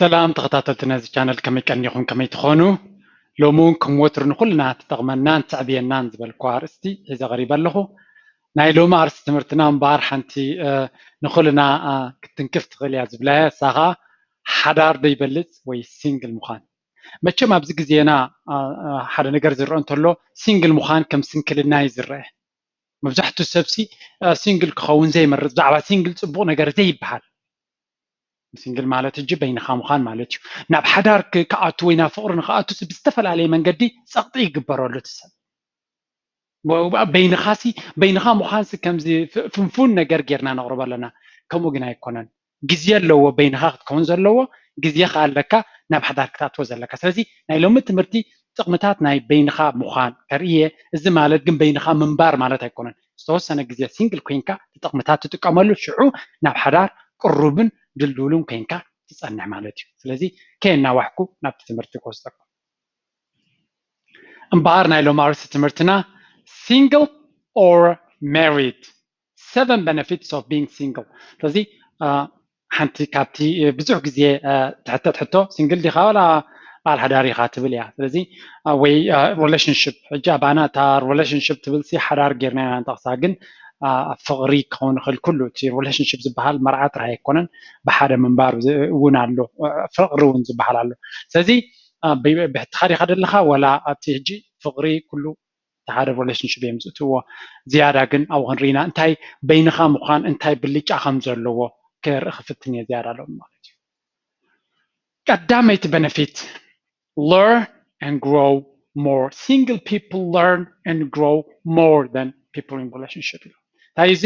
ሰላም ተኸታተልቲ ነዚ ቻነል፣ ከመይ ቀኒኹም፣ ከመይ ትኾኑ? ሎሚ እውን ከም ወትሩ ንኹልና ትጠቕመናን ተዕብየናን ዝበልኩ ኣርእስቲ ሒዘ ቀሪበ ኣለኹ። ናይ ሎሚ ኣርእስቲ ትምህርትና እምበኣር ሓንቲ ንኹልና ክትንክፍ ትኽእል እያ ዝብላ እያ። እሳ ኸዓ ሓዳር ዶ ይበልፅ ወይ ሲንግል ምዃን? መቸም ኣብዚ ግዜና ሓደ ነገር ዝረአ እንተሎ ሲንግል ምዃን ከም ስንክልና እዩ ዝረአ። መብዛሕትኡ ሰብሲ ሲንግል ክኸውን ዘይመርፅ፣ ብዛዕባ ሲንግል ፅቡቕ ነገር ዘይበሃል። ሲንግል ማለት እጂ በይንኻ ምዃን ማለት እዩ። ናብ ሓዳር ክኣቱ ወይ ናብ ፍቕሪ ንክኣቱ ብዝተፈላለየ መንገዲ ፀቕጢ ይግበረሉ እቲ ሰብ። በይንኻሲ በይንኻ ምዃንሲ ከምዚ ፍንፉን ነገር ጌርና ነቕርቦ ኣለና። ከምኡ ግን ኣይኮነን። ግዜ ኣለዎ በይንኻ ክትከውን ዘለዎ፣ ግዜ ከ ኣለካ ናብ ሓዳር ክትኣትዎ ዘለካ። ስለዚ ናይ ሎሚ ትምህርቲ ጥቕምታት ናይ በይንኻ ምዃን ከርእየ። እዚ ማለት ግን በይንኻ ምንባር ማለት ኣይኮነን። ዝተወሰነ ግዜ ሲንግል ኮይንካ እቲ ጥቕምታት ትጥቀመሉ፣ ሽዑ ናብ ሓዳር ቅሩብን ድልዱልን ኮይንካ ትጸንሕ ማለት እዩ። ስለዚ ከየናዋሕኩ ናብቲ ትምህርቲ ክወስደኩም። እምበኣር ናይ ሎሚ ኣርእስቲ ትምህርትና ሲንግል ኦር ማሪድ፣ seven benefits of being single። ስለዚ ሓንቲ ካብቲ ብዙሕ ግዜ ትሕተት ሕቶ ሲንግል ዲኻ ዋላ በዓል ሓዳር ኢኻ ትብል እያ። ስለዚ ወይ ሪሌሽንሽፕ፣ ሕጂ ኣባና እታ ሪሌሽንሽፕ ትብል ሲ ሓዳር ጌርና ኢና ንጠቕሳ፣ ግን ኣብ ፍቕሪ ክኸውን ይኽእል። ኩሉ እቲ ሪሌሽንሽፕ ዝበሃል መርዓ ጥራይ ኣይኮነን፣ ብሓደ ምንባር እውን ኣሎ፣ ፍቕሪ እውን ዝበሃል ኣሎ። ስለዚ ብሕትኻ ዲኻ ዘለኻ ዋላ ኣብቲ ሕጂ ፍቕሪ ኩሉ እቲ ሓደ ሪሌሽንሽፕ እዮም ዝእትዎ። ዝያዳ ግን ኣብኡ ክንርኢና እንታይ በይንኻ ምዃን እንታይ ብልጫ ከም ዘለዎ ክርኢ ክፍትን እየ ዝያዳ ሎም ማለት እዩ። ቀዳመይቲ ቤነፊት፣ learn and grow more. Single people learn and grow more than people in relationship. እንታይ እዚ?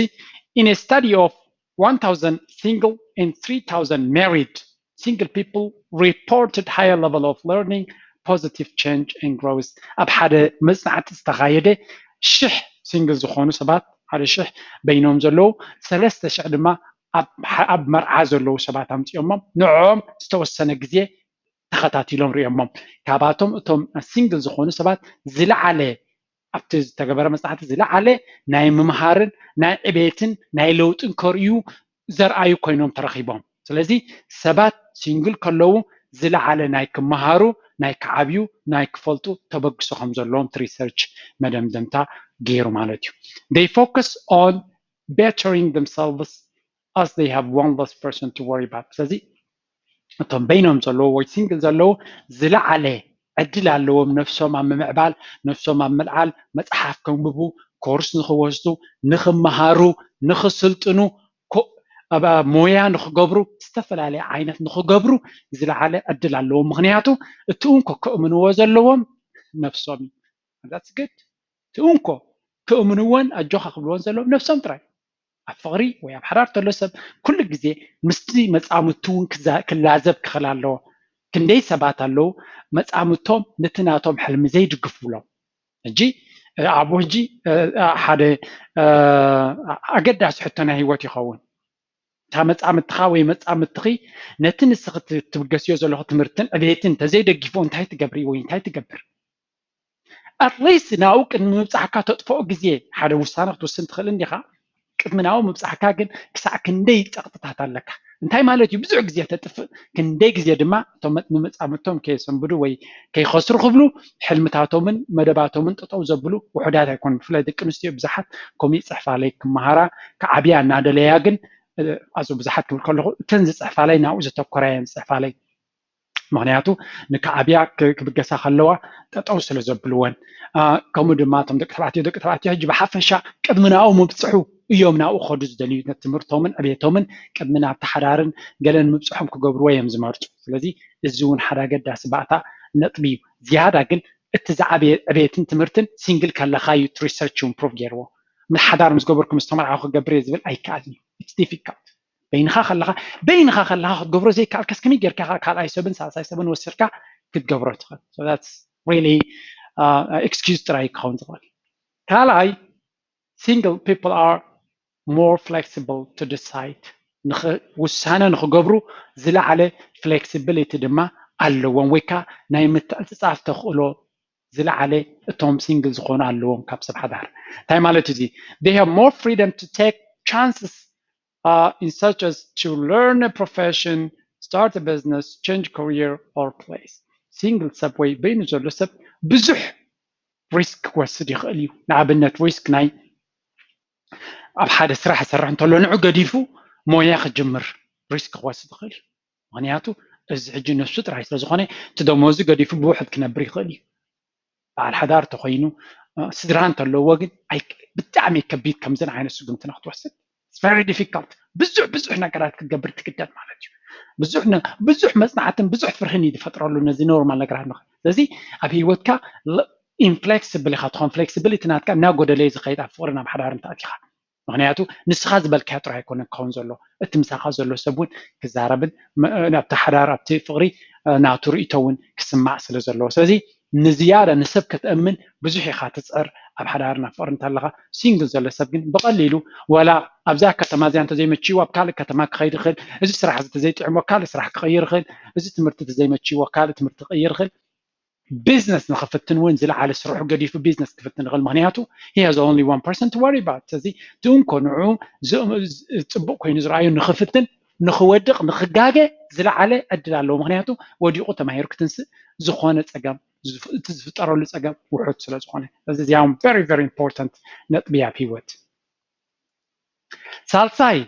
In a study of one thousand single and three thousand married, single people reported higher level of learning, positive change and growth. ኣብ ሓደ መጽናዕቲ ዝተኻየደ ሽሕ ሲንግል ዝኾኑ ሰባት፣ ሓደ ሽሕ በይኖም ዘለዉ፣ ሰለስተ ሽሕ ድማ ኣብ መርዓ ዘለዉ ሰባት ኣምጺኦሞም ንዕኦም ዝተወሰነ ግዜ ተኸታቲሎም ሪኦሞም። ካባቶም እቶም ሲንግል ዝኾኑ ሰባት ዝለዓለ ኣብቲ ዝተገበረ መጽናዕቲ ዝለዓለ ናይ ምምሃርን ናይ ዕቤትን ናይ ለውጥን ከርእዩ ዘርኣዩ ኮይኖም ተረኺቦም። ስለዚ ሰባት ሲንግል ከለዉ ዝለዓለ ናይ ክመሃሩ፣ ናይ ክዓብዩ፣ ናይ ክፈልጡ ተበግሶ ከም ዘለዎም እቲ ሪሰርች መደምደምታ ገይሩ ማለት እዩ። They focus on bettering themselves as they have one less person to worry about. ስለዚ እቶም በይኖም ዘለዉ ወይ ሲንግል ዘለዉ ዝለዓለ ዕድል ኣለዎም ነፍሶም ኣብ ምምዕባል፣ ነፍሶም ኣብ ምልዓል፣ መፅሓፍ ከንብቡ፣ ኮርስ ንኽወስዱ፣ ንኽመሃሩ፣ ንኽስልጥኑ፣ ሞያ ንኽገብሩ፣ ዝተፈላለየ ዓይነት ንኽገብሩ ዝለዓለ ዕድል ኣለዎም። ምኽንያቱ እቲ እንኮ ከእምንዎ ዘለዎም ነፍሶም እዩ። That's good። እቲ እንኮ ከእምንዎን ኣጆኻ ክብልዎን ዘለዎም ነፍሶም ጥራይ። ኣብ ፍቕሪ ወይ ኣብ ሓዳር ተሎ ሰብ ኩሉ ግዜ ምስቲ መጻምድቱ እውን ክላዘብ ክኽእል ኣለዎ። ክንደይ ሰባት ኣለዉ መጻምድቶም ነቲ ናቶም ሕልሚ ዘይድግፉሎም። ሕጂ ኣብኡ ሕጂ ሓደ ኣገዳሲ ሕቶ ናይ ህይወት ይኸውን። እታ መጻምድትኻ ወይ መጻምድትኺ ነቲ ንስኺ ትብገስዮ ዘለኹ ትምህርትን ዕቤትን እንተዘይደጊፎ እንታይ ትገብሪ ወይ እንታይ ትገብር? ኣትሊስት ናብኡ ቅድሚ ምብጻሕካ ተጥፍኦ ግዜ፣ ሓደ ውሳነ ክትውስን ትኽእል እንዲኻ። ቅድሚ ናብኡ ምብጻሕካ ግን ክሳዕ ክንደይ ጸቕጥታት ኣለካ? እንታይ ማለት እዩ? ብዙሕ ግዜ ተጥፍእ፣ ክንደይ ግዜ ድማ እቶም ንመጻምድቶም ከየሰንብዱ ወይ ከይኸስሩ ክብሉ ሕልምታቶምን መደባቶምን ጠጠው ዘብሉ ውሑዳት ኣይኮኑን። ብፍላይ ደቂ ኣንስትዮ ብዙሓት ከምኡ ይጽሕፋለይ፣ ክመሃራ ክዓብያ እናደለያ ግን ኣዝዩ ብዙሓት ክብል ከለኹ እተን ዝጽሕፋለይ ናብኡ ዘተኮራ እየን ዝጽሕፋለይ። ምኽንያቱ ንክዓብያ ክብገሳ ከለዋ ጠጠው ስለ ዘብልወን። ከምኡ ድማ እቶም ደቂ ተባዕትዮ ደቂ ተባዕትዮ ሕጂ ብሓፈሻ ቅድሚ ናብኡ ምብፅሑ እዮም ናብኡ ክኸዱ ዝደልዩ። ትምህርቶምን ዕቤቶምን ቅድሚ ናብቲ ሓዳርን ገለን ምብፅሖም ክገብርዎ እዮም ዝመርፁ። ስለዚ እዚ እውን ሓደ ኣገዳሲ ባእታ ነጥቢ እዩ። ዝያዳ ግን እቲ ዝዓበየ ዕቤትን ትምህርትን ሲንግል ከለኻ እዩ። እቲ ሪሰርች እውን ፕሩቭ ገይርዎ። ምስ ሓዳር ምስ ገበርኩ ምስ ተመርዓኹ ክገብር እየ ዝብል ኣይከኣልን እዩ። It's difficult። በይንኻ ከለኻ በይንኻ ከለኻ ክትገብሮ ዘይከኣልካስ ከመይ ጌርካ ካልኣይ ሰብን ሳልሳይ ሰብን ወሲድካ ክትገብሮ ትኽእል? So that's really excuse ጥራይ ክኸውን ዝኽእል። ካልኣይ፣ single people are more flexible to decide። ውሳነ ንኽገብሩ ዝለዓለ ፍሌክሲቢሊቲ ድማ ኣለዎም፣ ወይ ከዓ ናይ ምትዕፅፃፍ ተኽእሎ ዝለዓለ እቶም ሲንግል ዝኾኑ ኣለዎም ካብ ሰብ ሓዳር። እንታይ ማለት እዩ እዚ? They have more freedom to take chances in such as to learn a profession, start a business, change career or place. ሲንግል ሰብ ወይ በይኑ ዘሎ ሰብ ብዙሕ ሪስክ ክወስድ ይኽእል እዩ። ንኣብነት ሪስክ ናይ ኣብ ሓደ ስራሕ ዝሰርሕ እንተሎ ንዑ ገዲፉ ሞያ ክጅምር ሪስክ ክወስድ ይኽእል እዩ። ምክንያቱ እዚ ሕጂ ነሱ ጥራይ ስለ ዝኾነ እቲ ደሞዙ ገዲፉ ብውሕድ ክነብር ይኽእል እዩ። በዓል ሓዳር ተኮይኑ ስድራ እንተለዎ ግን ብጣዕሚ ከቢድ ከምዘን ዓይነት ስጉምትና ክትወስድ very difficult። ብዙሕ ብዙሕ ነገራት ክትገብር ትግደድ ማለት እዩ። ብዙሕ ብዙሕ መፅናዕትን ብዙሕ ፍርህን እዩ ዝፈጥረሉ ነዚ ኖርማል ነገራት። ስለዚ ኣብ ሂወትካ ኢንፍሌክስብል ኢካ ትኾን፣ ፍሌክሲቢሊቲ ናትካ እናጎደለ እዩ ዝኸይድ ኣብ ፍቅሪ ናብ ሓዳር እንተኣቲኻ። ምክንያቱ ንስኻ ዝበልካዮ ጥራይ ኣይኮነ ክኸውን ዘሎ፣ እቲ ምሳኻ ዘሎ ሰብ እውን ክዛረብን ናብቲ ሓዳር ኣብቲ ፍቅሪ ናቱ ርእቶ እውን ክስማዕ ስለ ዘለዎ። ስለዚ ንዝያዳ ንሰብ ከተእምን ብዙሕ ኢኻ ትፅዕር ኣብ ሓዳር ናብ ፍቅሪ እንተለኻ። ሲንግል ዘሎ ሰብ ግን ብቐሊሉ ዋላ ኣብዛ ከተማ እዚኣ እንተዘይመችዎ ኣብ ካልእ ከተማ ክኸይድ ይኽእል። እዚ ስራሕ እዚ ተዘይጥዕሞ ካልእ ስራሕ ክቕይር ይኽእል። እዚ ትምህርቲ ተዘይመችዎ ካልእ ትምህርቲ ክቕይር ይኽእል። ቢዝነስ ንኽፍትን እውን ዝለዓለ ስርሑ ገዲፉ ቢዝነስ ክፍትን ይኽእል። ምክንያቱ he has only one person to worry about። ስለዚ እቲ እንኮ ንዑ ጽቡቅ ኮይኑ ዝረኣዩ ንኽፍትን ንኽወድቕ ንኽጋገ ዝለዓለ ዕድል ኣለዎ። ምክንያቱ ወዲቑ ተማሂሩ ክትንስእ ዝኾነ ጸገም እቲ ዝፍጠረሉ ጸገም ውሑድ ስለ ዝኾነ። ስለዚ እዚኣ very very important ነጥቢ ኣብ ሂወት። ሳልሳይ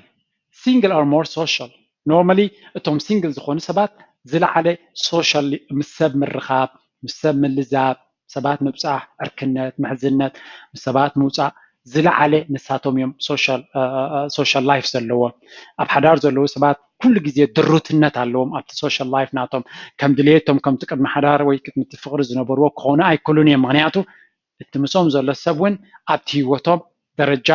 single are more social። normally እቶም ሲንግል ዝኾኑ ሰባት ዝለዓለ ሶሻል ምስ ሰብ ምርኻብ ምስ ሰብ ምልዛብ ሰባት ምብፃሕ ዕርክነት ምሕዝነት ምስ ሰባት ምውፃእ ዝለዓለ ንሳቶም እዮም ሶሻል ላይፍ ዘለዎም። ኣብ ሓዳር ዘለዉ ሰባት ኩሉ ግዜ ድሩትነት ኣለዎም ኣብቲ ሶሻል ላይፍ ናቶም። ከም ድሌቶም ከምቲ ቅድሚ ሓዳር ወይ ቅድሚ እቲ ፍቅሪ ዝነበርዎ ክኾኑ ኣይክእሉን እዮም። ምክንያቱ እቲ ምስኦም ዘሎ ሰብ እውን ኣብቲ ሂወቶም ደረጃ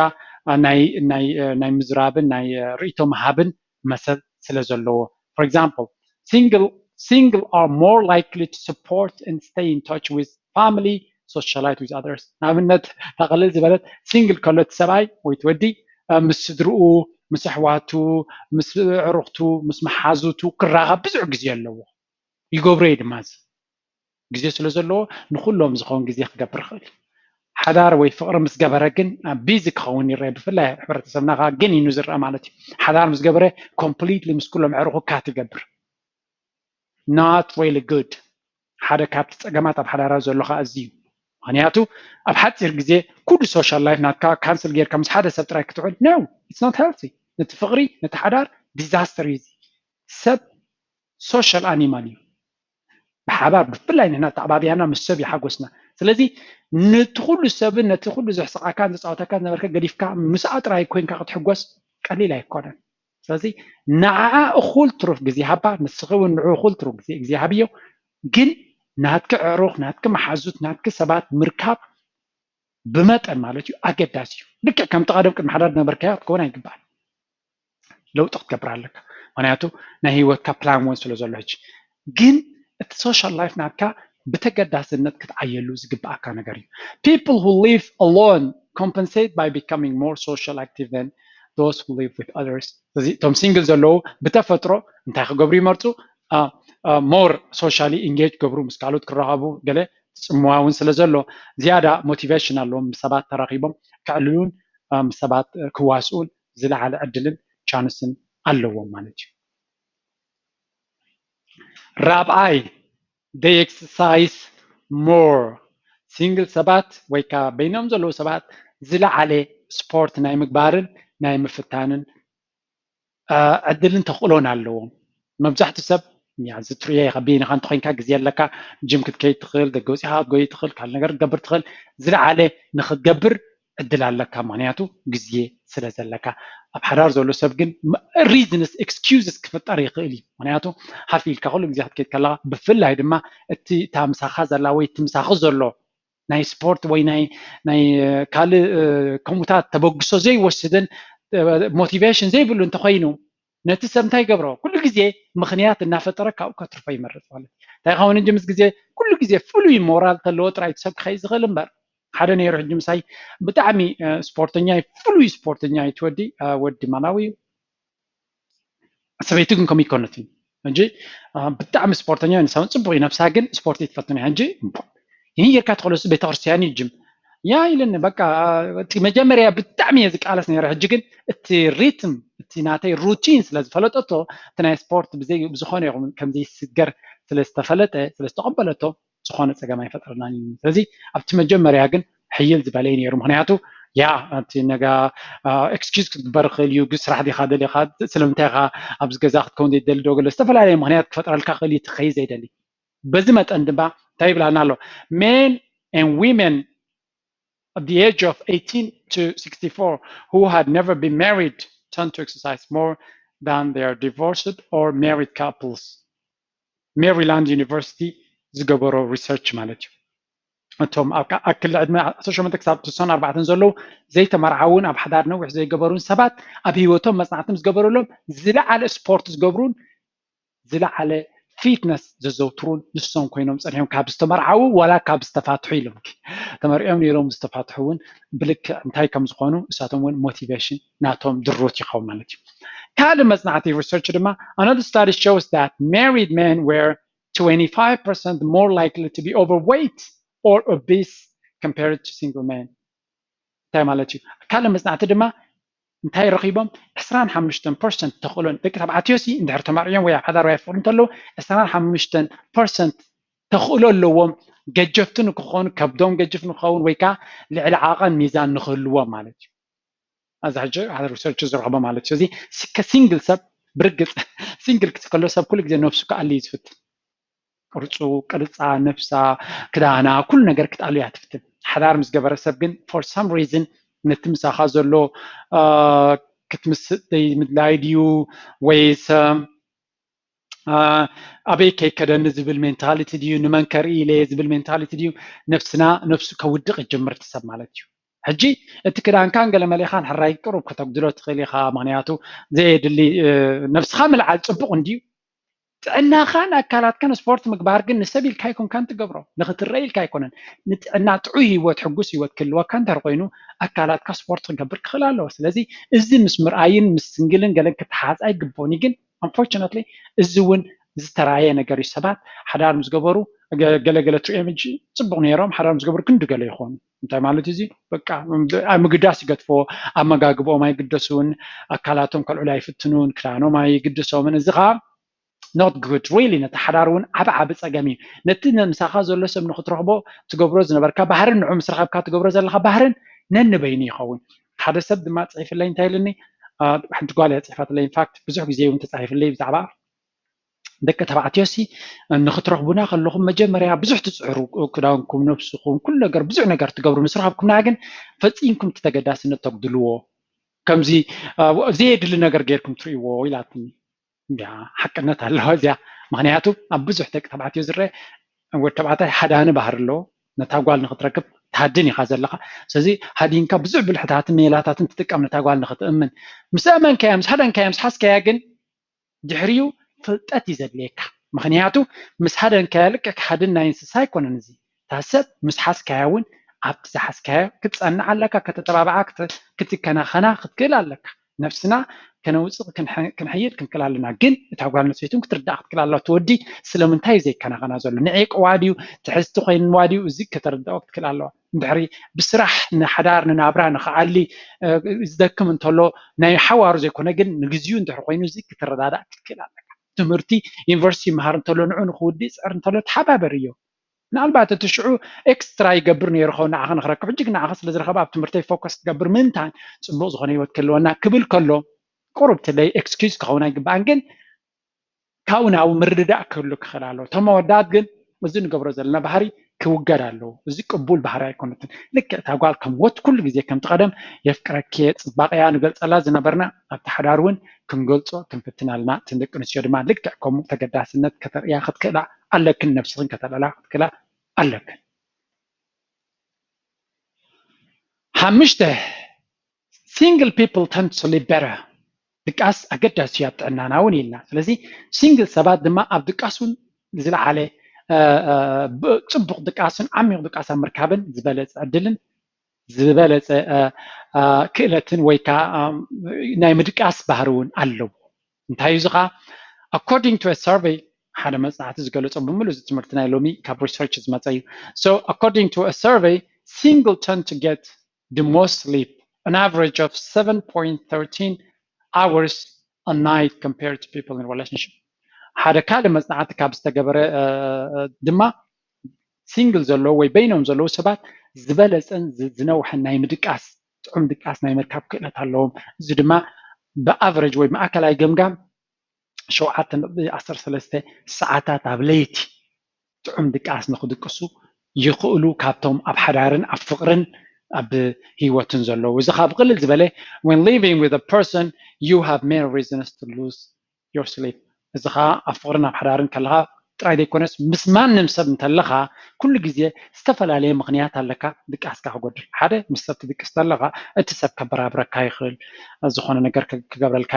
ናይ ናይ ናይ ምዝራብን ናይ ርእይቶ ምሃብን መሰል ስለ ዘለዎ። For example, single single are more likely to support and stay in touch with family, socialite with others። ንኣብነት ተቐልል ዝበለት ሲንግል ከሎ እቲ ሰብኣይ ወይ እቲ ወዲ ምስ ስድርኡ ምስ ኣሕዋቱ ምስ ዕሩኽቱ ምስ መሓዙቱ ክራኸብ ብዙሕ ግዜ ኣለዎ። ይገብሮ እዩ ድማ እዚ ግዜ ስለ ዘለዎ ንኩሎም ዝኸውን ግዜ ክገብር ይኽእል። ሓዳር ወይ ፍቕሪ ምስ ገበረ ግን ቢዚ ክኸውን ይረአ። ብፍላይ ሕብረተሰብና ከዓ ግን ኢኑ ዝረአ ማለት እዩ። ሓዳር ምስ ገበረ ኮምፕሊትሊ ምስ ኩሎም ኣዕሩኹ ካት ይገብር። Not really good። ሓደ ካብቲ ፀገማት ኣብ ሓዳራት ዘሎ ከዓ እዚ እዩ። ምክንያቱ ኣብ ሓፂር ግዜ ኩሉ ሶሻል ላይፍ ናትካ ካንስል ጌርካ ምስ ሓደ ሰብ ጥራይ ክትውዕል no, it's not healthy። ነቲ ፍቕሪ ነቲ ሓዳር ዲዛስተር እዩ። ሰብ ሶሻል ኣኒማል እዩ። ብሓባር ብፍላይ ንሕና ተዓባቢያና ምስ ሰብ ይሓጎስና። ስለዚ ነቲ ኩሉ ሰብን ነቲ ኩሉ ዘሕስቃካን ዘፃወተካን ዝነበርከ ገዲፍካ ምስኣ ጥራይ ኮይንካ ክትሕጎስ ቀሊል ኣይኮነን። ስለዚ ንዓኣ እኹል ትሩፍ ግዜ ሃባ፣ ንስኺ እውን ንዑ እኹል ትሩፍ ግዜ ግዜ ሃብዮ። ግን ናትኪ ኣዕሩኽ ናትኪ መሓዙት ናትኪ ሰባት ምርካብ ብመጠን ማለት እዩ ኣገዳሲ እዩ። ልክዕ ከምቲ ቀደም ቅድሚ ሓዳር ዝነበርካዮ ክትከውን ኣይግባኣን። ለውጢ ክትገብር ኣለካ። ምክንያቱ ናይ ሂወትካ ፕላን እውን ስለ ዘሎ ሕጂ ግን እቲ ሶሻል ላይፍ ናትካ ብተገዳስነት ክትዓየሉ ዝግብኣካ ነገር እዩ። People who live alone compensate by becoming more social active than those who live with others። እዚ እቶም ሲንግል ዘለዉ ብተፈጥሮ እንታይ ክገብሩ ይመርፁ? ሞር ሶሻሊ ኢንጌጅ ክገብሩ ምስ ካልኦት ክራኸቡ ገለ ፅምዋ እውን ስለ ዘሎ ዝያዳ ሞቲቬሽን ኣለዎም። ምስ ሰባት ተራኺቦም ከዕልሉን ምስ ሰባት ክዋስኡን ዝለዓለ ዕድልን ቻንስን ኣለዎም ማለት እዩ። ራብዓይ they exercise more። ሲንግል ሰባት ወይ ከዓ በይኖም ዘለዉ ሰባት ዝለዓለ ስፖርት ናይ ምግባርን ናይ ምፍታንን ዕድልን ተኽእሎን ኣለዎም። መብዛሕትኡ ሰብ እዚ ትርእዮ ኢኻ ቢንኻ እንተኾይንካ ግዜ ኣለካ ጅም ክትከይድ ትኽእል ደገ ወፂኻ ክትጎይ ትኽእል ካልእ ነገር ክትገብር ትኽእል ዝለዓለ ንክትገብር ዕድል ኣለካ ምክንያቱ ግዜ ስለ ዘለካ። ኣብ ሓዳር ዘሎ ሰብ ግን ሪዝንስ ኤክስኪውዝስ ክፍጠር ይኽእል እዩ ምክንያቱ ሃፍ ኢልካ ኩሉ ግዜ ክትከይድ ከለካ ብፍላይ ድማ እቲ እታ ምሳኻ ዘላ ወይ እቲ ምሳኺ ዘሎ ናይ ስፖርት ወይ ናይ ናይ ካልእ ከምኡታት ተበግሶ ዘይወስድን ሞቲቬሽን ዘይብሉ እንተኮይኑ ነቲ ሰብ እንታይ ይገብሮ ኩሉ ግዜ ምክንያት እናፈጠረ ካብኡ ከትርፎ ይመርፅ ማለት እንታይ ይኸውን እንጂ ምስ ግዜ ኩሉ ግዜ ፍሉይ ሞራል ተለዎ ጥራይ ሰብ ክኸይ ዝኽእል እምበር ሓደ ነይሩ ሕጂ ምሳይ ብጣዕሚ ስፖርተኛ ፍሉይ ስፖርተኛ ይትወዲ ወዲ ማላዊ እዩ ሰበይቲ ግን ከምኡ ይኮነትን እንጂ ብጣዕሚ ስፖርተኛ ንሳውን ፅቡቅ እዩ ነብሳ ግን ስፖርት ይትፈትን እያ እንጂ ይህን ጌርካ ትኸለሱ ቤተክርስትያን እዩ ጅም ያ ኢልኒ። በቃ እቲ መጀመርያ ብጣዕሚ እየ ዝቃለስ ነይረ። ሕጂ ግን እቲ ሪትም፣ እቲ ናተይ ሩቲን ስለ ዝፈለጠቶ፣ እቲ ናይ ስፖርት ብዘይ ብዝኾነ ይኹን ከም ዘይስገር ስለ ዝተፈለጠ፣ ስለ ዝተቐበለቶ ዝኾነ ፀገም ኣይፈጠረናን እዩ። ስለዚ ኣብቲ መጀመርያ ግን ሕይል ዝበለ እዩ ነይሩ። ምክንያቱ ያ እቲ ነጋ ኤክስኪዝ ክትግበር ይኽእል እዩ፣ ግን ስራሕ ዲኻ ደሊኻ፣ ስለምንታይ ኢኻ ኣብዚ ገዛ ክትከውን ዘይደሊ ዶ ገለ ዝተፈላለየ ምክንያት ክፈጥረልካ ክእል እዩ፣ ትኸይ ዘይደሊ። በዚ መጠን ድማ እንታይ ይብላና ኣሎ? Men and women at the age of eighteen to sixty-four who had never been married tend to exercise more than their divorced or married couples. ሜሪላንድ ዩኒቨርሲቲ ዝገበሮ ሪሰርች ማለት እዩ። እቶም ኣብ ኣክል ዕድመ ዓሰርተ ሸሞንተ ክሳብ ስሳን ኣርባዕተን ዘለዉ ዘይተመርዓውን ኣብ ሓዳር ነዊሕ ዘይገበሩን ሰባት ኣብ ህይወቶም መጽናዕቲ ምስ ገበረሎም ዝለዓለ ስፖርት ዝገብሩን ዝለዓለ ፊትነስ ዘዘውትሩን ንሶም ኮይኖም ጸኒሖም ካብ ዝተመርዓዉ ዋላ ካብ ዝተፋትሑ ኢሎም። ተመርዕዮም ነይሮም ዝተፋትሑ እውን ብልክዕ እንታይ ከም ዝኾኑ እሳቶም እውን ሞቲቬሽን ናቶም ድሩት ይኸውን ማለት እዩ። ካልእ መጽናዕቲ ሪሰርች ድማ another study shows that married men were twenty-five percent more likely to be overweight or obese compared to single men. እንታይ ማለት እዩ? ካልእ መጽናዕቲ ድማ እንታይ ረኺቦም? ዕስራን ሓሙሽተን ፐርሰንት ተኽእሎን ደቂ ተባዕትዮ ሲ እንድሕር ተመርዕዮም ወይ ኣብ ሓዳር ወይ ኣፍቅሩ እንተለዉ ዕስራን ሓሙሽተን ፐርሰንት ተኽእሎ ኣለዎም ገጀፍቲ ንክኾኑ፣ ከብዶም ገጅፍ ንክኸውን ወይ ከዓ ልዕሊ ዓቐን ሚዛን ንክህልዎም ማለት እዩ። ኣብዚ ሕጂ ሓደ ሪሰርች ዝረኽቦ ማለት እዩ። እዚ ከሲንግል ሰብ ብርግፅ ሲንግል ክትከሎ ሰብ ኩሉ ግዜ ነብሱ ክኣሊ እዩ ዝፍትን። ቅርፁ፣ ቅርፃ፣ ነብሳ፣ ክዳና፣ ኩሉ ነገር ክትኣሉ እያ ትፍትን። ሓዳር ምስ ገበረ ሰብ ግን for some reason ነቲ ምሳኻ ዘሎ ክትምስጥ ዘይምድላይ ድዩ ወይስ ኣበይ ከይከደኒ ዝብል ሜንታሊቲ ድዩ፣ ንመን ከርኢ ኢለ ዝብል ሜንታሊቲ ድዩ፣ ነብስና ነብሱ ከውድቕ ይጅምር እቲ ሰብ ማለት እዩ። ሕጂ እቲ ክዳንካን ገለ መሌኻን ሕራይ ቅሩብ ከተጉድሎ ትኽእል ኢኻ። ምክንያቱ ዘየድሊ ነብስኻ ምልዓል ፅቡቕ እንድዩ። ጥዕናኻን ኣካላትካን ስፖርት ምግባር ግን ንሰብ ኢልካ ኣይኮንካን ትገብሮ፣ ንክትረእ ኢልካ ኣይኮነን። ንጥዕና ጥዑይ ህይወት፣ ሕጉስ ህይወት ክህልወካ እንተር ኮይኑ ኣካላትካ ስፖርት ክገብር ክኽእል ኣለዎ። ስለዚ እዚ ምስ ምርኣይን ምስ ስንግልን ገለን ክተሓዝ ኣይግብኦን እዩ። ግን unfortunately እዚ እውን ዝተራየ ነገር እዩ። ሰባት ሓዳር ምስ ገበሩ ገለገለ ትሪኦም ሕጂ ፅቡቕ ነይሮም፣ ሓዳር ምስ ገበሩ ክንዲ ገለ ይኾኑ። እንታይ ማለት እዚ? በቃ ምግዳስ ይገድፍዎ፣ ኣመጋግብኦም ኣይግደሱን፣ ኣካላቶም ከልዕሉ ኣይፍትኑን፣ ክዳኖም ኣይግድሶምን። እዚ ከዓ not good really ነቲ ሓዳር እውን ዓብ ዓብ ፀገም እዩ። ነቲ ምሳኻ ዘሎ ሰብ ንክትረኽቦ ትገብሮ ዝነበርካ ባህርን ንዑ ምስ ረኸብካ ትገብሮ ዘለካ ባህርን ነንበይኑ ይኸውን። ሓደ ሰብ ድማ ፅሒፍለይ እንታይ ኢልኒ፣ ሓንቲ ጓል እያ ፅሒፋትለይ። ኢንፋክት ብዙሕ ግዜ እውን ተፃሒፍለይ ብዛዕባ ደቂ ተባዕትዮ ሲ ንክትረኽቡና ከለኹም መጀመርያ ብዙሕ ትፅዕሩ፣ ክዳንኩም፣ ነብስኹም፣ ኩሉ ነገር፣ ብዙሕ ነገር ትገብሩ። ምስ ረኸብኩምና ግን ፈፂምኩም እቲ ተገዳስነት ተጉድልዎ፣ ከምዚ ዘየድሊ ነገር ጌርኩም ትርእይዎ ኢላትኒ። እንዲያ ሓቅነት ኣለዋ እዚኣ። ምክንያቱ ኣብ ብዙሕ ደቂ ተባዕትዮ ዝረአ ወዲ ተባዕታይ ሃዳኒ ባህሪ ኣለዎ። ነታ ጓል ንክትረክብ ትሃድን ኢኻ ዘለኻ። ስለዚ ሃዲንካ ብዙሕ ብልሕታትን ሜላታትን ትጥቀም ነታ ጓል ንክትእምን። ምስ ኣመንካያ፣ ምስ ሃደንካያ፣ ምስ ሓዝካያ ግን ድሕሪኡ ፍልጠት እዩ ዘድልየካ። ምክንያቱ ምስ ሃደንካያ ልክዕ ክሃድን ናይ እንስሳ ኣይኮነን። እዚ እታ ሰብ ምስ ሓዝካያ እውን ኣብቲ ዝሓዝካዮ ክትፀንዕ ኣለካ፣ ከተጠባብዓ፣ ክትከናኸና ክትክእል ኣለካ። ነብስና ከነውፅእ ክንሕይል ክንክእል ኣለና። ግን እታ ጓል ኣንስተይትን ክትርዳእ ክትክእል ኣለዋ። እቲ ወዲ ስለምንታይ ዘይከናኸና ዘሎ? ንዒቅዋ ድዩ? ትሕዝቲ ኮይንዋ ድዩ? እዚ ከተረድኦ ክትክእል ኣለዋ። እንድሕሪ ብስራሕ ንሓዳር ንናብራ ንክዓሊ ዝደክም እንተሎ ናይ ሓዋሩ ዘይኮነ ግን ንግዚኡ እንድሕሪ ኮይኑ እዚ ክትረዳዳእ ክትክእል ኣለካ። ትምህርቲ ዩኒቨርሲቲ ይመሃር እንተሎ ንዑ ንክውዲ ይፅዕር እንተሎ ተሓባበርዮ። ምናልባት እቲ ሽዑ ኤክስትራ ይገብር ነይሩ ኸውን ንዓኻ ንክረክብ፣ ሕጂ ግን ንዓኻ ስለ ዝረኸበ ኣብ ትምህርተይ ፎከስ ክገብር ምእንታን ፅቡቕ ዝኾነ ህይወት ክህልወና ክብል ከሎ ቁሩብ ትለይ ኤክስኪዩዝ ክኸውን ኣይግባእን። ግን ካብኡ ናብኡ ምርድዳእ ክህሉ ክኽእል ኣለዎ። እቶም ኣወዳት ግን እዚ ንገብሮ ዘለና ባህሪ ክውገድ ኣለዎ። እዚ ቅቡል ባህሪ ኣይኮነትን። ልክዕ እታ ጓል ከም ወት ኩሉ ግዜ ከምቲ ቀደም የፍቅረኪ እየ፣ ፅባቐያ ንገልፀላ ዝነበርና ኣብቲ ሓዳር እውን ክንገልፆ ክንፍትን ኣለና። እተን ደቂ ኣንስትዮ ድማ ልክዕ ከምኡ ተገዳስነት ከተርእያ ክትክእላ ኣለክን፣ ነብስኽን ከተልዕላ ክትክእላ ኣለክን። ሓምሽተ፣ single people tend to sleep better። ድቃስ ኣገዳሲ እዩ ኣብ ጥዕናና እውን ኢልና። ስለዚ ሲንግል ሰባት ድማ ኣብ ድቃስ እውን ዝለዓለ ፅቡቕ ድቃስን ዓሚቕ ድቃስ ኣብ ምርካብን ዝበለፀ ዕድልን ዝበለፀ ክእለትን ወይ ከዓ ናይ ምድቃስ ባህሪ እውን ኣለዎ። እንታይ እዩ እዚ ከዓ? According to a survey፣ ሓደ መፅናዕቲ ዝገለፆ ብምሉእ እዚ ትምህርቲ ናይ ሎሚ ካብ ሪሰርች ዝመፀ እዩ። So according to a survey single tend to get the most sleep, an average of seven point thirteen hours a night compared to people in relationship. ሓደ ካልእ መፅናዕቲ ካብ ዝተገበረ ድማ ሲንግል ዘለዉ ወይ በይኖም ዘለዉ ሰባት ዝበለፀን ዝነውሐን ናይ ምድቃስ ጥዑም ድቃስ ናይ ምርካብ ክእለት ኣለዎም። እዚ ድማ ብኣቨረጅ ወይ ማእከላይ ገምጋም ሸውዓተ ነጥቢ ዓሰርተ ሰለስተ ሰዓታት ኣብ ለይቲ ጥዑም ድቃስ ንክድቅሱ ይኽእሉ ካብቶም ኣብ ሓዳርን ኣብ ፍቕርን ኣብ ህይወትን ዘለዉ። እዚ ካብ ቅልል ዝበለ when living with a person you have many reasons to lose your sleep። እዚ ከዓ ኣብ ፍቕርን ኣብ ሓዳርን ከለካ ጥራይ ዘይኮነስ ምስ ማንም ሰብ እንተለካ ኩሉ ግዜ ዝተፈላለየ ምክንያት ኣለካ ድቃስካ ክጎድል። ሓደ ምስ ሰብ ትድቅስ ተለካ እቲ ሰብ ከበራብረካ ይኽእል፣ ዝኾነ ነገር ክገብረልካ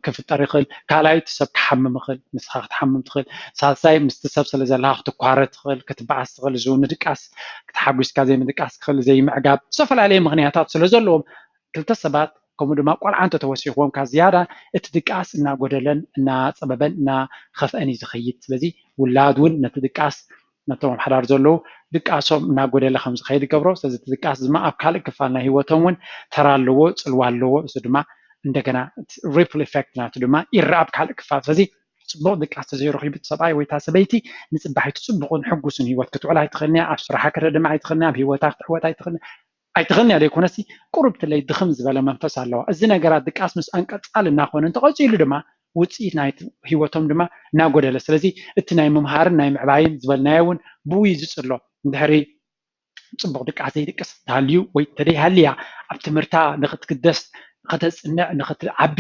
ክፍጠር ይኽእል። ካልኣይ እቲ ሰብ ክሓምም ይኽእል፣ ንስኻ ክትሓምም ትኽእል። ሳልሳይ ምስቲ ሰብ ስለ ዘለካ ክትኳረ ትኽእል፣ ክትበኣስ ትኽእል። እዚ ንድቃስ ተሓጒስካ ዘይምድቃስ ክኽእል፣ ዘይምዕጋብ ዝተፈላለየ ምክንያታት ስለ ዘለዎም ክልተ ሰባት ከምኡ ድማ ቆልዓ እንተተወሲኽዎም ካብ ዝያዳ እቲ ድቃስ እናጎደለን እናፀበበን እናኸፍአን እዩ ዝኸይድ። ስለዚ ውላድ እውን ነቲ ድቃስ ነቶም ኣብ ሓዳር ዘለዉ ድቃሶም እናጎደለ ከም ዝኸይድ ይገብሮ። ስለዚ እቲ ድቃስ ድማ ኣብ ካልእ ክፋል ናይ ህይወቶም እውን ተራ ኣለዎ፣ ፅልዋ ኣለዎ። እዚ ድማ እንደገና ሪፕል ኢፌክት ናቱ ድማ ይረኣ ኣብ ካልእ ክፋል። ስለዚ ፅቡቕ ድቃስ ተዘይረኺቡ እቲ ሰብኣይ ወይ እታ ሰበይቲ ንፅባሒቱ ፅቡቕን ሕጉስን ህይወት ክትውዕል ኣይትኽእልን እያ። ኣብ ስራሓ ክትህድማ ኣይትኽእልን እያ። ኣብ ህይወታ ክትዕወት ኣይትኽእልን ኣይትኽእልን እያ ዘይኮነሲ ቁርብትለይ ድኽም ዝበለ መንፈስ ኣለዋ። እዚ ነገራት ድቃስ ምስ ኣንቀፃሊ እናኾነ እንተቐፂሉ ድማ ውፅኢት ናይ ህይወቶም ድማ እናጎደለ ስለዚ እቲ ናይ ምምሃርን ናይ ምዕባይን ዝበልናዮ እውን ብኡ እዩ ዝፅሎ። እንድሕሪ ፅቡቕ ድቃስ ዘይድቅስ እንተሃልዩ ወይ እንተደይሃልያ ኣብ ትምህርታ ንክትግደስ ንክተፅንዕ ንክትዓቢ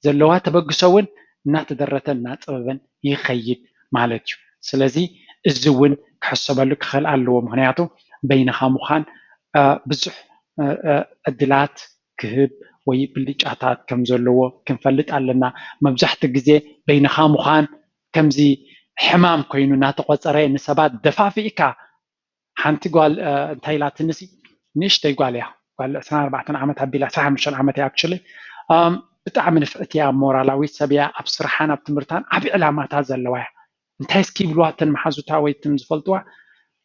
ዘለዋ ተበግሶ እውን እናተደረተ እናፀበበን ይኸይድ ማለት እዩ። ስለዚ እዚ እውን ክሕሰበሉ ክኽእል ኣለዎ። ምክንያቱ በይንኻ ምዃን ብዙሕ ዕድላት ክህብ ወይ ብልጫታት ከም ዘለዎ ክንፈልጥ ኣለና። መብዛሕትኡ ግዜ በይንኻ ምዃን ከምዚ ሕማም ኮይኑ እናተቆፀረ ንሰባት ደፋፊእካ ሓንቲ ጓል እንታይ ኢላትንሲ ንእሽተይ ጓል እያ ጓል ዕስራን ኣርባዕተን ዓመት ኣቢላ ዕስራን ሓሙሽተን ዓመት እያ actually ብጣዕሚ ንፍዕቲ እያ ሞራላዊት ሰብ እያ ኣብ ስርሓን ኣብ ትምህርታን ዓብዪ ዕላማታት ዘለዋ እያ እንታይ እስኪ ይብልዋ እተን መሓዙታ ወይ እተን ዝፈልጥዋ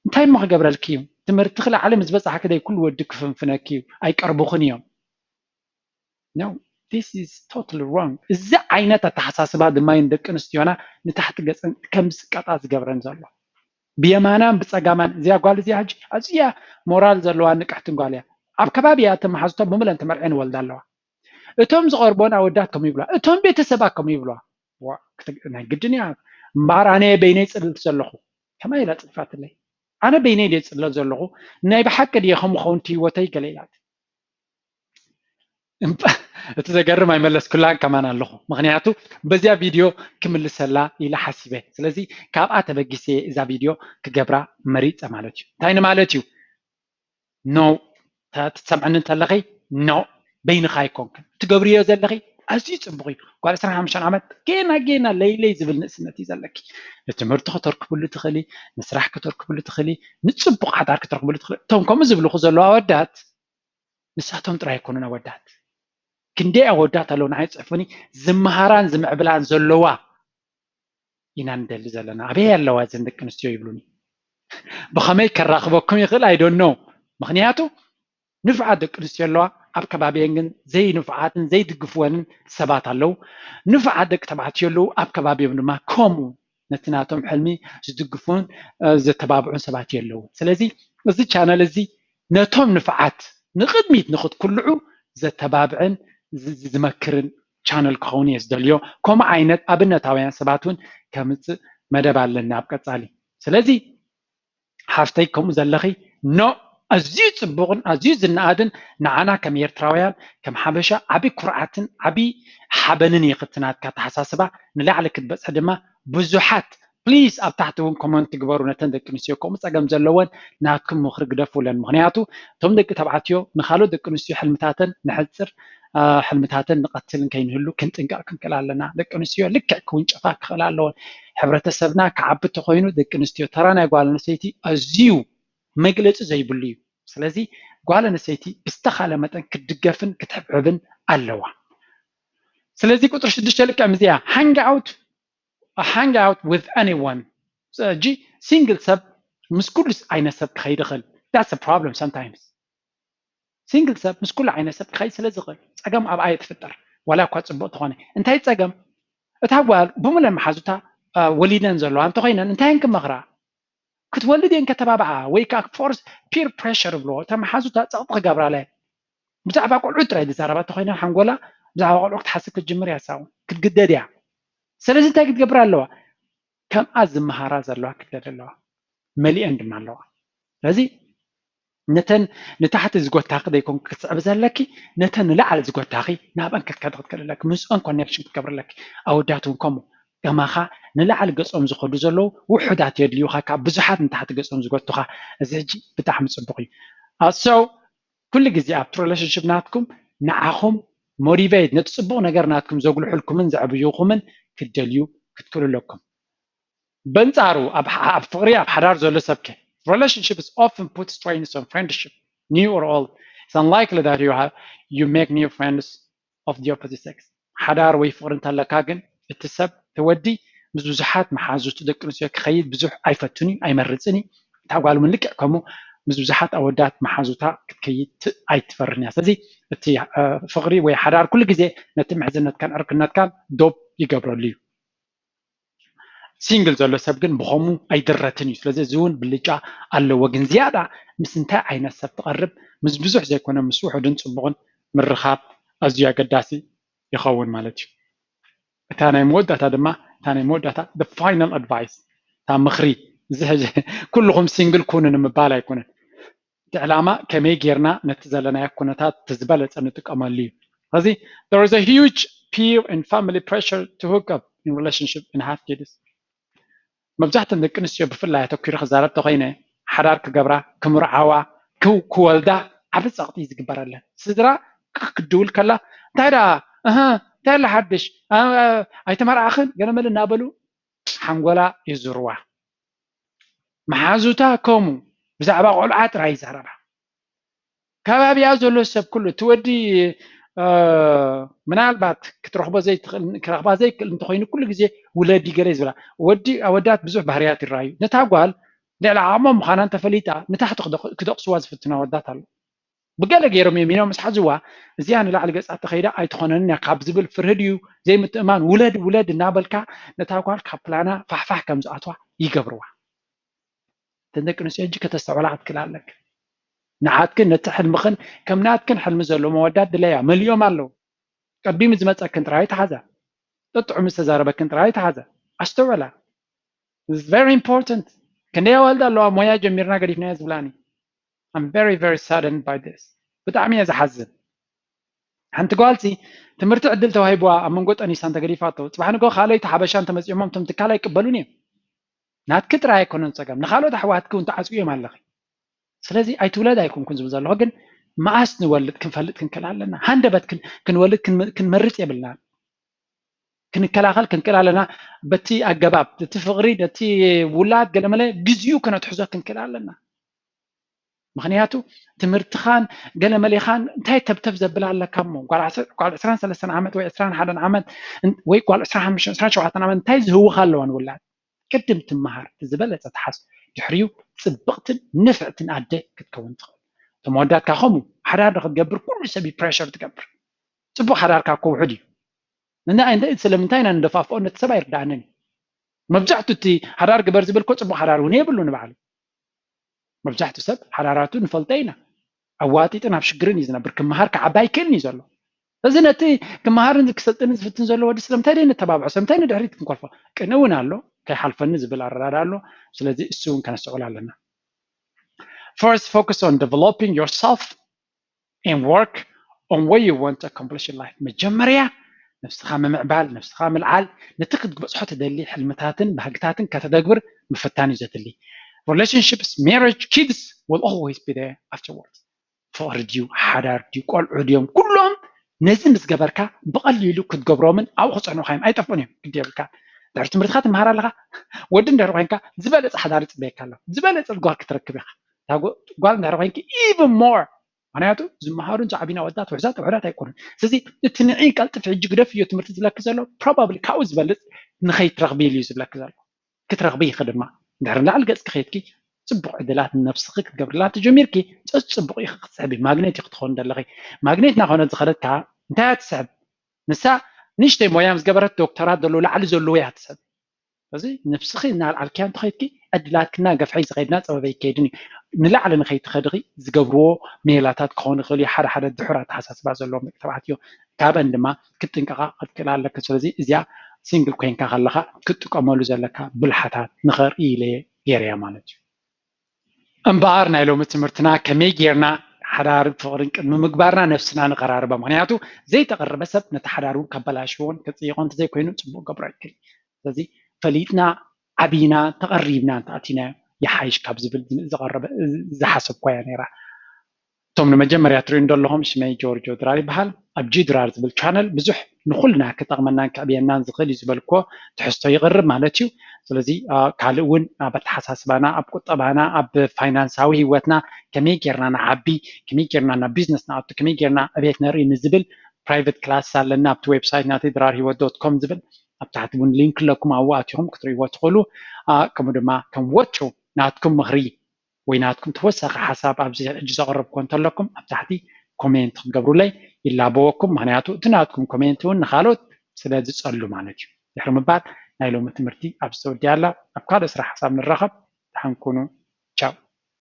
እንታይ እሞ ክገብረልኪ እዩ ትምህርትኺ ላዕሊ ምስ በፃሕኪ ደይ ኩሉ ወዲ ክፍንፍነኪ እዩ ኣይቀርቡኽን እዮም No, this is totally wrong. እዚ ዓይነት ኣተሓሳስባ ድማ እዩ ንደቂ ኣንስትዮና ንታሕቲ ገፀን ከም ዝስቀጣ ዝገብረን ዘሎ። ብየማናን ብፀጋማን እዚኣ ጓል እዚኣ ሕጂ ኣዝያ ሞራል ዘለዋ ንቅሕትን ጓል እያ። ኣብ ከባቢ እያ እተን መሓዙቶ ብምለን ተመርዐን ይወልዳ ኣለዋ። እቶም ዝቐርቦን ኣወዳት ከምኡ ይብላ፣ እቶም ቤተሰባ ከምኡ ይብላ። ናይ ግድን እያ እምበኣር ኣነ በይነይ ፅልልቲ ዘለኹ ከመይ ኢላ ፅልፋትለይ ኣነ በይነይ ድየ ዝፅለል ዘለኹ ናይ ብሓቂ ድየ ከምኡ ኸውን ህይወተይ ገለ ኢላት እቲ ዘገርም ኣይመለስኩላን ከማን ኣለኹ ምክንያቱ በዚያ ቪድዮ ክምልሰላ ኢለ ሓሲበ ስለዚ ካብኣ ተበጊሰ እዛ ቪድዮ ክገብራ መሪፀ ማለት እዩ እንታይ ንማለት እዩ no ትሰምዕኒ እንተለኺ no በይንኻ ኣይኮንክን ትገብርዮ ዘለኺ ኣዝዩ ፅቡቕ እዩ ጓል ዕስራን ሓሙሽተን ዓመት ጌና ጌና ለይለይ ዝብል ንእስነት እዩ ዘለኪ ንትምህርቲ ከተርክብሉ ትኽእሊ ንስራሕ ከተርክብሉ ትኽእሊ ንፅቡቕ ሓዳር ከተርክብሉ ትኽእሊ እቶም ከምኡ ዝብልኹ ዘለዋ ኣወዳት ንሳቶም ጥራይ ኣይኮኑን ኣወዳት ክንደይ ኣወዳት ኣለዉ ንዓይ ፅሕፉኒ ዝመሃራን ዝምዕብላን ዘለዋ ኢና ንደሊ ዘለና ኣበይ ኣለዋ እዘን ደቂ ኣንስትዮ ይብሉኒ ብኸመይ ከራኽበኩም ይኽእል ኣይዶኖ ምኽንያቱ ንፉዓት ደቂ ኣንስትዮ ኣለዋ ኣብ ከባቢየን ግን ዘይንፉዓትን ዘይድግፍወንን ሰባት ኣለዉ ንፉዓት ደቂ ተባዕትዮ ኣለዉ ኣብ ከባቢዮም ድማ ከምኡ ነቲ ናቶም ሕልሚ ዝድግፉን ዘተባብዑን ሰባት የለዉ ስለዚ እዚ ቻነል እዚ ነቶም ንፍዓት ንቕድሚት ንኽትኩልዑ ዘተባብዕን ዝመክርን ቻነል ክኸውን እየ ዝደልዮ። ከምኡ ዓይነት ኣብነታውያን ሰባት እውን ከምፅእ መደብ ኣለና ኣብ ቀፃሊ። ስለዚ ሓፍተይ ከምኡ ዘለኺ ኖ ኣዝዩ ፅቡቕን ኣዝዩ ዝነኣድን ንዓና ከም ኤርትራውያን ከም ሓበሻ ዓቢ ኩርዓትን ዓቢ ሓበንን እዩ ክቲ ናትካ ኣተሓሳስባ ንላዕሊ ክትበፅሒ ድማ ብዙሓት ፕሊስ ኣብ ታሕቲ እውን ኮመንት ግበሩ ነተን ደቂ ኣንስትዮ ከምኡ ፀገም ዘለወን ናትኩም ምኽሪ ግደፉለን ምኽንያቱ እቶም ደቂ ተባዕትዮ ንካልኦት ደቂ ኣንስትዮ ሕልምታተን ንሕፅር ሕልምታተን ንቐትልን ከይንህሉ ክንጥንቀቕ ክንክእል ኣለና ደቂ ኣንስትዮ ልክዕ ክውንጨፋ ክኽእላ ኣለወን ሕብረተሰብና ክዓቢ ተኮይኑ ደቂ ኣንስትዮ ተራ ናይ ጓል ኣንስተይቲ ኣዝዩ መግለፂ ዘይብሉ እዩ ስለዚ ጓል ኣንስተይቲ ብዝተኻለ መጠን ክትድገፍን ክትሕብሕብን ኣለዋ ስለዚ ቁፅሪ ሽዱሽተ ልክዕ ምዚኣ hang out hang out with anyone ሕጂ ሲንግል ሰብ ምስ ኩሉ ዓይነት ሰብ ክኸይድ ይኽእል That's a problem sometimes. ሲንግል ሰብ ምስ ኩሉ ዓይነት ሰብ ክኸይድ ስለ ዝኽእል ጸገም ኣብኣ የትፍጠር። ዋላ እኳ ጽቡቕ ተኾነ እንታይ ጸገም እታ ጓል ብምለን መሓዙታ ወሊደን ዘለዋ እንተኾይነን እንታይ ክመኽራ ክትወልድ እየን ከተባብዓ ወይ ከዓ ፎርስ ፒር ፕሬሽር ብሎ እተ መሓዙታ ጸቕጢ ክገብራለ ብዛዕባ ቆልዑ ጥራይ ዝዛረባ እንተኾይነን ሓንጎላ ብዛዕባ ቆልዑ ክትሓስብ ክትጅምር እያ ሳው ክትግደድ እያ። ስለዚ እንታይ ክትገብር ኣለዋ? ከምኣ ዝመሃራ ዘለዋ ክግደድ ኣለዋ። መሊአን ድማ ኣለዋ። ስለዚ ነተን ንታሕቲ ዝጎታኺ ዘይኮን ክትስዕብ ዘለኪ ነተን ንላዕሊ ዝጎታኺ ናብአን ክትከድ ክትክእል ኣለኪ ምስኦን ኮኔክሽን ክትገብር ኣለኪ። ኣወዳት እውን ከምኡ ከማኻ ንላዕሊ ገጾም ዝኸዱ ዘለዉ ውሑዳት የድልዩኻ ካብ ብዙሓት ንታሕቲ ገጾም ዝጎቱኻ። እዚ ሕጂ ብጣዕሚ ፅቡቕ እዩ። ኣሰው ኩሉ ግዜ ኣብቲ ሪሌሽንሽፕ ናትኩም ንዓኹም ሞቲቬት ነቲ ፅቡቕ ነገር ናትኩም ዘጉልሑልኩምን ዘዕብዩኹምን ክትደልዩ ክትክእሉ ኣለኩም። በንጻሩ ኣብ ኣብ ፍቕሪ ኣብ ሓዳር ዘሎ ሰብከ relationships often put strains on friendship, new or old. It's unlikely that you have you make new friends of the opposite sex. ሓዳር ወይ ፍቕሪ እንተለካ ግን እቲ ሰብ ተወዲ ምስ ብዙሓት መሓዙቱ ደቂ ኣንስትዮ ክኸይድ ብዙሕ ኣይፈቱን እዩ ኣይመርፅን እዩ። እታ ጓል እውን ልክዕ ከምኡ ምስ ብዙሓት ኣወዳት መሓዙታ ክትከይድ ኣይትፈርን እያ። ስለዚ እቲ ፍቕሪ ወይ ሓዳር ኩሉ ግዜ ነቲ ምሕዝነትካን ዕርክነትካን ዶብ ይገብረሉ እዩ። ሲንግል ዘሎ ሰብ ግን ብኸሙ ኣይድረትን እዩ። ስለዚ እዚ እውን ብልጫ ኣለዎ። ግን ዝያዳ ምስ እንታይ ዓይነት ሰብ ትቐርብ ምስ ብዙሕ ዘይኮነ ምስ ውሑድን ፅቡቕን ምርኻብ ኣዝዩ ኣገዳሲ ይኸውን ማለት እዩ። እታ ናይ መወዳእታ ድማ እታ ናይ መወዳእታ the final advice እታ ምኽሪ እዚ ኩልኹም ሲንግል ኩኑ ንምባል ኣይኮነን። እቲ ዕላማ ከመይ ጌርና ነቲ ዘለናዮ ኩነታት እቲ ዝበለፀ ንጥቀመሉ እዩ። ስለዚ there is a huge peer and family pressure to hook up in relationship and have kids. መብዛሕተን ደቂ ኣንስትዮ ብፍላይ ኣተኪሩ ክዛረብ ተኮይነ ሓዳር ክገብራ ክምርዓዋ ክወልዳ ዓብ ፀቕጢ ዝግበረለን ስድራ ክድውል ከላ እንታይ ዳ እህ እንታይ ላ ሓድሽ ኣይተመርዓኽን ገለመለ እናበሉ ሓንጎላ ይዝርዋ። መሓዙታ ከምኡ ብዛዕባ ቆልዓ ጥራይ ይዛረባ። ከባቢኣ ዘሎ ሰብ ኩሉ እቲ ወዲ ምናልባት ክትረኽቦ ዘይትኽእል ክረኽባ ዘይክእል እንተኮይኑ ኩሉ ግዜ ውለዲ ገለ ዝብላ ወዲ ኣወዳት ብዙሕ ባህርያት ይረኣዩ። ነታ ጓል ልዕሊ ዓቕሞም ምዃና እንተፈሊጣ ንታሕቲ ክደቕስዋ ዝፍትኑ ኣወዳት ኣሎ። ብገለ ገይሮም እዮም ኢሎም ምስ ሓዝዋ እዚኣ ንላዕሊ ገጻ ተኸይዳ ኣይትኾነንን እያ ካብ ዝብል ፍርሂ ድዩ ዘይምትእማን ውለድ ውለድ እናበልካ ነታ ጓል ካብ ፕላና ፋሕፋሕ ከም ዝኣትዋ ይገብርዋ። እተን ደቂ ኣንስትዮ ሕጂ ከተስተውዕላ ክትክእል ኣለክ። ንዓትክን ነቲ ሕልምኽን ከም ናትክን ሕልሚ ዘለዎም ኣወዳት ድለያ መሊኦም ኣለዉ። ቀዲሙ ዝመፀክን ጥራይ ተሓዛ። ጥጥዑም ዝተዛረበክን ጥራይ ተሓዛ። ኣስተውዕላ። It's very important። ክንደይ ኣዋልድ ኣለዋ ሞያ ጀሚርና ገዲፍናዮ ዝብላኒ። I'm very very saddened by this። ብጣዕሚ እየ ዝሓዝን። ሓንቲ ጓልሲ ትምህርቲ ዕድል ተዋሂብዋ ኣብ መንጎ ጠኒሳ እንተገዲፋቶ ፅባሕ ንጎ ካልኦይቲ ሓበሻ እንተመፂኦሞም እቶም ትካል ኣይቅበሉን እዮም። ናትኪ ጥራይ ኣይኮነን ፀገም ንካልኦት ኣሕዋትኪ እውን ተዓፅዮም ኣለኺ። ስለዚ ኣይትውለድ ኣይኮንኩን ዝብል ዘለኹ ግን መኣስ ንወልድ ክንፈልጥ ክንክእል ኣለና። ሃንደበት ክንወልድ ክንመርፅ የብልናን። ክንከላኸል ክንክእል ኣለና። በቲ ኣገባብ እቲ ፍቕሪ ነቲ ውላድ ገለመለ ግዚኡ ከነትሕዞ ክንክእል ኣለና። ምክንያቱ ትምህርትኻን ገለመሌኻን እንታይ ተብተብ ዘብላ ኣለካ እሞ ጓል ዕስራን ሰለስተን ዓመት ወይ ዕስራን ሓደን ዓመት ወይ ጓል ዕስራን ሓሙሽተን ዕስራን ሸውዓተን ዓመት እንታይ ዝህውኻ ኣለዋ ንውላድ ቅድም ትመሃር ዝበለፀ ትሓዝ ድሕሪኡ ፅብቕትን ንፍዕትን ኣደ ክትከውን ትኽእል። እቶም ኣወዳትካ ከምኡ ሓዳር ንክትገብር ኩሉ ሰብ ፕሬሸር ትገብር። ፅቡቅ ሓዳርካ እኮ ውሑድ እዩ። ንና ስለምንታይ ኢና ንደፋፍኦ ነቲ ሰብ ኣይርዳኣንን እዩ። መብዛሕቱ እቲ ሓዳር ግበር ዝብል እኮ ፅቡቅ ሓዳር እውን የብሉ ንባዕሉ። መብዛሕቱ ሰብ ሓዳራቱ ንፈልጦ ኢና ኣዋጢጡ ናብ ሽግርን እዩ ዝነብር። ክመሃር ክዓቢ ኣይክእልን እዩ ዘሎ። እዚ ነቲ ክመሃርን ክሰልጥንን ዝፍትን ዘሎ ወዲ ስለምንታይ ደይ ንተባብዖ? ስለምንታይ ንድሕሪት ክንኮልፎ? ቅንእ እውን ኣሎ፣ ከይሓልፈኒ ዝብል ኣረዳዳ ኣሎ። ስለዚ እሱ እውን ከነስተውዕል ኣለና። First focus on developing yourself and work on what you want to accomplish in life። መጀመርያ ነብስኻ ምምዕባል፣ ነብስኻ ምልዓል፣ ነቲ ክትበፅሖ ትደሊ ሕልምታትን ባህግታትን ከተተግብር ምፍታን እዩ ዘድሊ። Relationships, marriage, kids will always be there afterwards። ፍቕሪ ድዩ ሓዳር ድዩ ቆልዑ ድዮም ኩሎም ነዚ ምስ ገበርካ ብቐሊሉ ክትገብሮምን ኣብኡ ክፀንዑኻ እዮም ኣይጠፍኡን እዮም ግዲ የብልካ። ድሕሪ ትምህርትኻ ትምሃር ኣለኻ ወዲ እንድሕሪ ኮይንካ ዝበለፀ ሓዳር ይፅበየካ ኣሎ ዝበለፀ ጓል ክትረክብ ኢኻ። ጓል እንድሕሪ ኮይንኪ even more ምክንያቱ ዝመሃሩን ዝዓብዩን ኣወዳት ውሕዛት ውሕዳት ኣይኮኑን። ስለዚ እቲ ንዒ ቀልጥፊ ሕጂ ግደፍዮ ትምህርቲ ዝብለኪ ዘሎ probably ካብኡ ዝበልፅ ንኸይትረኽቢ ኢሉ እዩ ዝብለኪ ዘሎ። ክትረኽቢ ኢኺ ድማ እንድሕር ንላዕሊ ገፅኪ ከይድኪ ፅቡቕ ዕድላት ንነብስኺ ክትገብርላ ተጀሚርኪ፣ ፅቡቕ ኢኺ ክትስሕቢ። ማግኔት ኢኺ ትኸውን ዘለኺ። ማግኔት እናኾነት ዝኸደት ከዓ እንታይ እያ ትስሕብ? ንሳ ንእሽተይ ሞያ ምስ ገበረት፣ ዶክተራት ዘለዎ ላዕሊ ዘለዎ እያ ትስሕብ። ስለዚ ነብስኺ እናልዓልክያ እንተኸይድኪ፣ ዕድላትኪ እናገፍሐ እዩ ዝኸይድ፣ እናፀበበ ኣይከይድን እዩ። ንላዕሊ ንኸይትኸድኺ ዝገብርዎ ሜላታት ክኾኑ ይኽእሉ እዩ፣ ሓደ ሓደ ድሑር ኣተሓሳስባ ዘለዎም ደቂ ተባዕትዮ። ካብአን ድማ ክትጥንቀቓ ክትክእል ኣለካ። ስለዚ እዚኣ ሲንግል ኮይንካ ከለኻ ክትጥቀመሉ ዘለካ ብልሓታት ንኸርኢ ኢለ ገይረያ ማለት እዩ። እምበኣር ናይ ሎሚ ትምህርትና ከመይ ጌርና ሓዳርን ፍቕርን ቅድሚ ምግባርና ነብስና ንቐራርባ። ምኽንያቱ ዘይተቐረበ ሰብ ነቲ ሓዳር እውን ከበላሽዎን ከጽይቖን እንተዘይኮይኑ ጽቡቕ ገብሮ ኣይክእል። ስለዚ ፈሊጥና ዓቢና ተቐሪብና እንተኣቲናዮ ይሓይሽ ካብ ዝብል ዝቐረበ ዝሓሰብኳያ ነይራ። እቶም ንመጀመርያ ትርእዩ እንደለኹም ሽመይ ጆርጆ ድራር ይበሃል። ኣብ ጂ ድራር ዝብል ቻነል ብዙሕ ንኹልና ክጠቕመናን ከዕብየናን ዝኽእል እዩ ዝበልኮ ትሕዝቶ ይቕርብ ማለት እዩ። ስለዚ ካልእ እውን ኣብ ኣተሓሳስባና፣ ኣብ ቁጠባና፣ ኣብ ፋይናንሳዊ ህይወትና ከመይ ጌርና ንዓቢ፣ ከመይ ጌርና ናብ ቢዝነስ ንኣቱ፣ ከመይ ጌርና ዕቤት ነርኢ ንዝብል ፕራይቨት ክላስ ኣለና ኣብቲ ዌብሳይት ናተይ ድራር ህይወት ዶት ኮም ዝብል ኣብ ታሕቲ እውን ሊንክ ኣለኩም ኣብኡ ኣቲኹም ክትርእይዎ ትኽእሉ። ከምኡ ድማ ከም ወትሩ ናትኩም ምኽሪ ወይ ናትኩም ተወሳኺ ሓሳብ ኣብዚ ሕጂ ዘቕረብኩ እንተለኩም ኣብ ታሕቲ ኮሜንት ክትገብሩለይ ይላበወኩም። ምኽንያቱ እቲ ናትኩም ኮሜንት እውን ንኻልኦት ስለ ዝጸሉ ማለት እዩ። ድሕሪ ምባል ናይ ሎሚ ትምህርቲ ኣብዚ ተወዲኣ ኣላ። ኣብ ካልእ ስራሕ ሓሳብ ንራኸብ። ደሓን ኩኑ።